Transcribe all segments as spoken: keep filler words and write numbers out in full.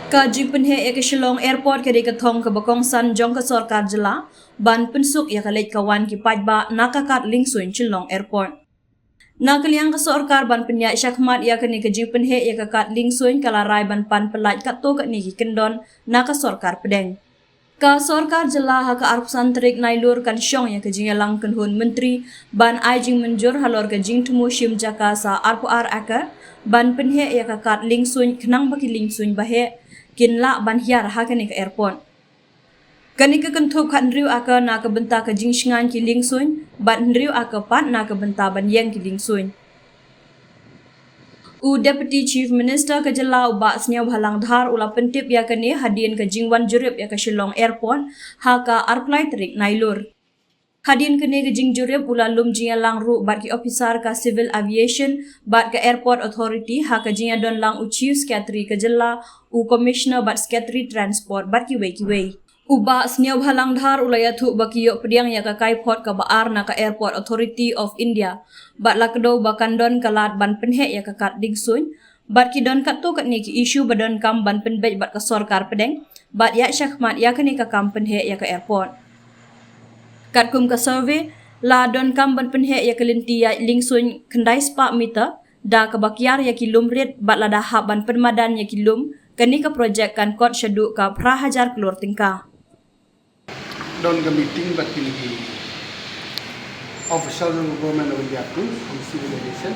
Ka jingpynheh ïa ka Shillong Airport ka dei ka thong kaba kongsan jong ka sorkar jylla ban pynsuk ïa ka leit ka wan ki paidbah na ka kad liengsuiñ Shillong Airport. Na ka liang ka sorkar ban pynïaid shakhmat ïa kane ka jingpynheh ïa ka kad liengsuiñ ka la rai ban pan pyllait katto katne ki kyndon na ka sorkar pdeng. Ka sorkar jylla ha ka arphew san tarik Nailur kan shong ïa ka jingïalang kynhun myntri ban ai jingmynjur halor ka jingthmu shim jaka sa arphew ar acre ban pynheh ïa ka kad liengsuiñ khnang ba ki liengsuiñ ba heh kin lah ban hiar ha kane ka airport. Kane ka kynthup khathynriew acre na ka bynta ka jingshngaiñ ki liengsuiñ bad hynriew acre pat na ka bynta ban ïeng ki liengsuiñ. U Deputy Chief Minister ka jylla u Bah Sniawbhalang Dhar u la pyntip ïa kane hadien ka jingwan jurip ïa ka Shillong Airport ha ka arphew lai tarik Nailur. Hadien kane ka jingjurip u la lum jingïalang ruh bad ki ophisar ka Civil Aviation bad ka Airport Authority ha ka jingïadonlang u Chief Secretary ka jylla, u Commissioner bad Secretary Transport bad kiwei kiwei. U Bah Sniawbhalang Dhar u la ïathuh ba ki ïoh pdiang ïa ka kaiphod kaba ar na ka Airport Authority of India bad la kdew ba kan don ka lad ban pynheh ïa ka kad liengsuiñ bad ki don katto katne ki issue ba donkam ban pynbeit bad ka sorkar pdeng bad ïaid shakhmat ïa kane ka kam pynheh ïa ka airport. Katkum ka survey, la donkam ban pynheh ïa ka lynti ïaid liengsuiñ khyndai spah meter da kaba kiar ïa ki lum rit bad lada hap ban pynmadan ïa ki lum, kane ka projek kan kot shaduh ka phra hajar klur tyngka. Don ka meeting bad kine ki official jong Government of India tu, from Civil Aviation,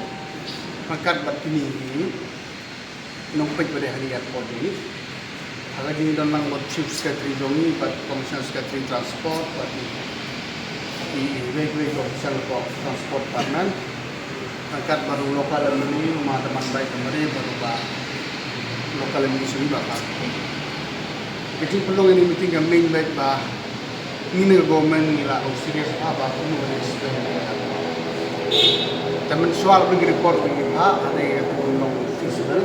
ryngkat bad kine ki nongpeit ba dei ha kane ka airport jong ngi. Ha ka jingdonlang bad Chief Secretary jong ngi bad Commissioner Secretary Transport bad ki, ki, ki, ki, ki Official of Transport Department. Ryngkat bad u local M L A, u Ma Damanbai Tamare, bad u Bah local M L A jong ngi Bah Bah. Ka jingpynlong ïa kane ka meeting ka main beit ba ngi na ka government ngi la long serious bha ba kumno ban expand. Te mynshuwa la pynlong report ba ngi bha, hynrei ka pynlong feasible.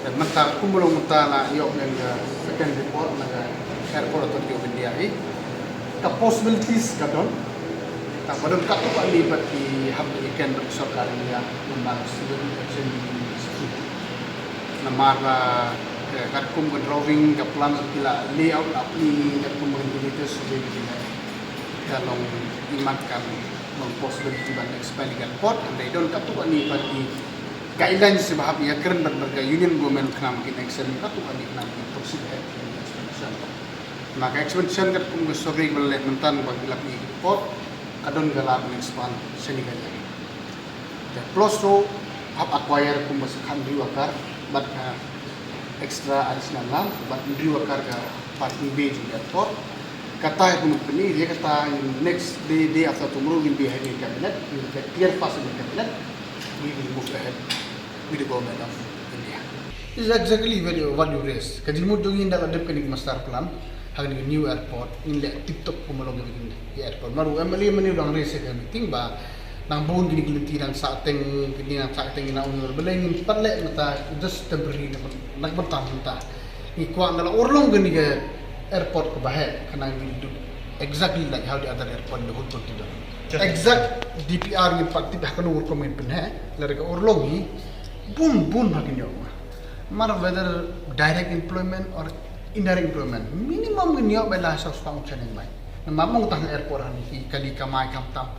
Te mynta kumba long mynta la ïoh ïa ka second report na ka Airport Authority of India hi. Ka possibilities ka don. Tang ba don katto katne pat ki hap ki ken bad sorkar India, namar civil action. Namar, ah, katkum ka drawing, ka plan ki la layout, la pynlong katkum ka latest survey ki la, ka long imat kan long possibility ban expand ka airport, hynrei don katto katne pat ki guidelines ba hap ïakren bad ka Union Government khnang kin extend katto katne khnang kin proceed ahead with expansion. Na ka expansion katkum ka survey ba la leh mynta ba ki la pynlong airport, ka don ka lad ban expand shane ka jaka. Te plus ruh hap acquire kumba sa khathynriew acre bad ka extra additional land bad hynriew acre ka parking bay jong ka airport. Kata hi kumba pynlong ïa kata, next day, day after tomorrow will be having cabinet, will get clear fast in the cabinet. We will move ahead with the government of India. This is exactly what you, what you raise. Ka jingmut jong ngi ynda la dep kane ka master plan ha kane ka new airport, ngin leh tip top kumba long ka airport. Namar u M L A mynne u dang raise ha ka meeting ba nang bun kine ki lynti nang sah teng, kine nang sah teng na un balei ngin pat leh mynta just temporary na, na ka bynta mynta. Ngi kwah ynda la urlong kane ka airport kaba heh, khnang ngi do exactly like how the other airport in the whole country done. Exact D P R ngin pat tip ha kano rukom ngin pynheh, lada ka urlong hi, bun bun ba kin ïoh ma. Namar whether direct employment or indirect employment, minimum ngin ïoh ba la saw spah ngut shaneng bai. Namar mo tang airport hani ki kali kamai kam tam.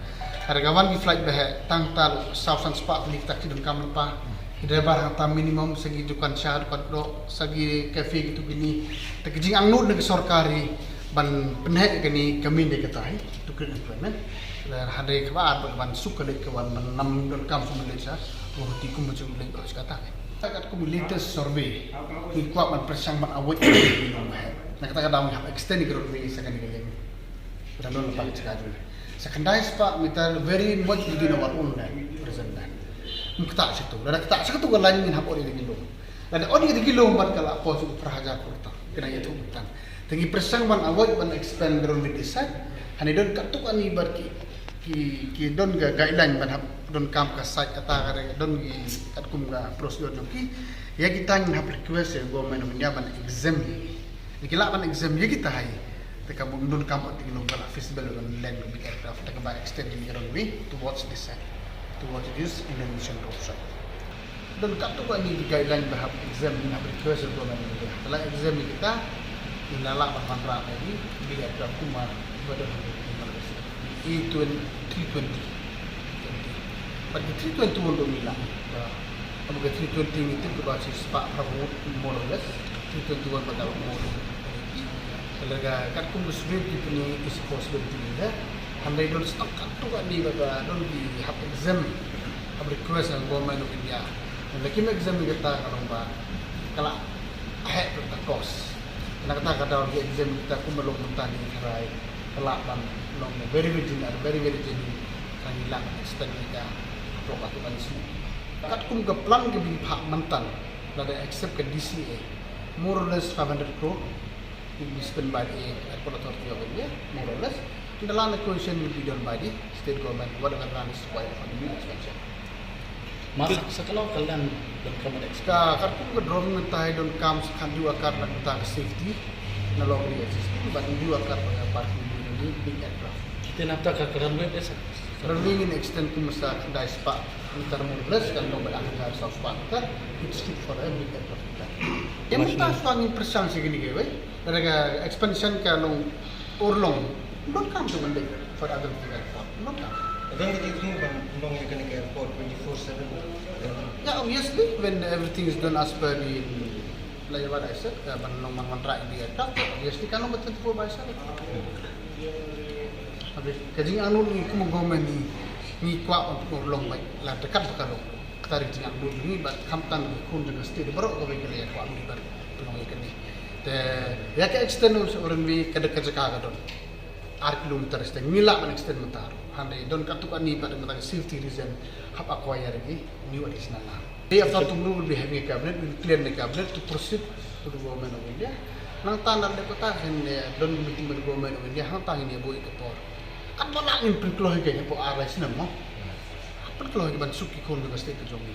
Lada ka wan ki flight ba heh, tang tal saw san spah tylli ki taxi donkam lypa. Ki driver hangta minimum sa ki dukan sha, dukan doh, sa ki cafe kitu kini. Te ka jingangnud na ka sorkar hi ban pynheh kane ka main dei kata hi to create employment. Hynrei kaba ar ba ban suk ka leit ka wan ban nam donkam suk leit sha, ruh ti kum ba jong leit ba sha kata. Katkum latest survey ngi kwah ban pyrshang ban avoid na kata ka daw ngi hap extend ka roadway sa kane ka lane. Ka daw lypa ka jaka jong ngi. Sa khyndai spah meter very much within our own land, present land. Ym ktah sha tu. Lada ktah sha tu ka line ngin hap ot ïa ki lum. Lada ot ïa ki lum bad ka la poi sha phra hajar klur tyngka. Kane ïathuh mynta. Te ngi pyrshang ban avoid ban expand ka roadway this side. Hynrei don katto katne bad ki, ki, ki don ka guideline ban hap donkam ka site kata ka re, don ki katkum ka procedure jong ki. Ïa kita ngin hap request ïa Government of India ban exempt ïa ki. Ki lah ban exempt ïa kita hi. Te ka bym donkam pat ki long ka la feasible ban land ka big aircraft, te ka ba extend ïa ka runway towards this side, towards this Indian Mission Roadside. Don katto katne ki guideline ba hap exempt, hap request ïa ka government. Te la exempt ïa kita, ngin lah ban wanrah ïa ki big aircraft kumba ba don ha ka A three twenty. Bad ka three twenty-one ruh ngi lah. Ka, ka three twenty ngi tip ka ba shispah phra phew ngut, more or less. Three twenty-one ba ka more or less. Te lada katkum ka suit ki pynïaid, is possible to do that. Hynrei don stang katto katne ba don ki hap exempt, hap request na Government of India. Lada kim exempt ïa kata ka long ba ka la heh ka cost. Na kata ka daw ki exempt ïa kita kumba long mynta, ngi tharai ka lah ban long very, very genuine, very, very genuine. Ka ngi lah ban extend ïa ka hapoh katto katne snem. Katkum ka plan kaba ngi phah mynta, lada accept ka D C A, more or less five hundred crore will be spent by the Airport Authority of India, more or less. And the land acquisition will be done by the state government, whatever land is required for the new expansion. Ma sa, sa kano ka land don kam expansion? Ka, katkum ka drawing mynta hi don kam sa khatphra akar na ka bynta ka safety, na long range system, bad hynriew akar na ka parking, big aircraft. Te na bynta ka, ka runway te sa? Runway ngin extend kum sa khyndai spah meter more or less, kan long ba ar hajar saw spah meter, which is good for a big aircraft. Ïa mynta shuwa ngin pyrshang sha kine kiwei. Lada ka expansion ka long Urlong, don kam to ban leit for other airport. Don kam. Don ka jingthmu ban long ïa kane ka airport twenty-four seven? Yeah, obviously, when everything is done as per the, like what I said, uh, ban long ban wanrah ïa ka aircraft, obviously kan long ba twenty-four by seven. Ka jingangnud ngi kum government ngi, ngi kwah ban pynurlong beit, lada kat ba ka long. Kata ka jingangnud ngi bad khamtam ki khun jong ka state baroh kawei ka la ïa kwah ban pynlong ïa kane. Te ïa ka extend u runway ka dei ka jaka ka don ar kilometer, te ngi lah ban extend mynta ruh. Hynrei don katto katne bad mynta ka safety reason hap acquire ïa ki new additional land. Day after tomorrow we'll be having a cabinet, we'll clear the cabinet to proceed to the Government of India. Nangta na dei kata kan, eh, don meeting with the Government of India, hangta ngin ïa buh ïa ka por. Katba lah ngin pynkloi ïa ka hapoh ar lai snem mo. Pynkloi ïa ka ban suk ki khun jong ka state ka jong ngi.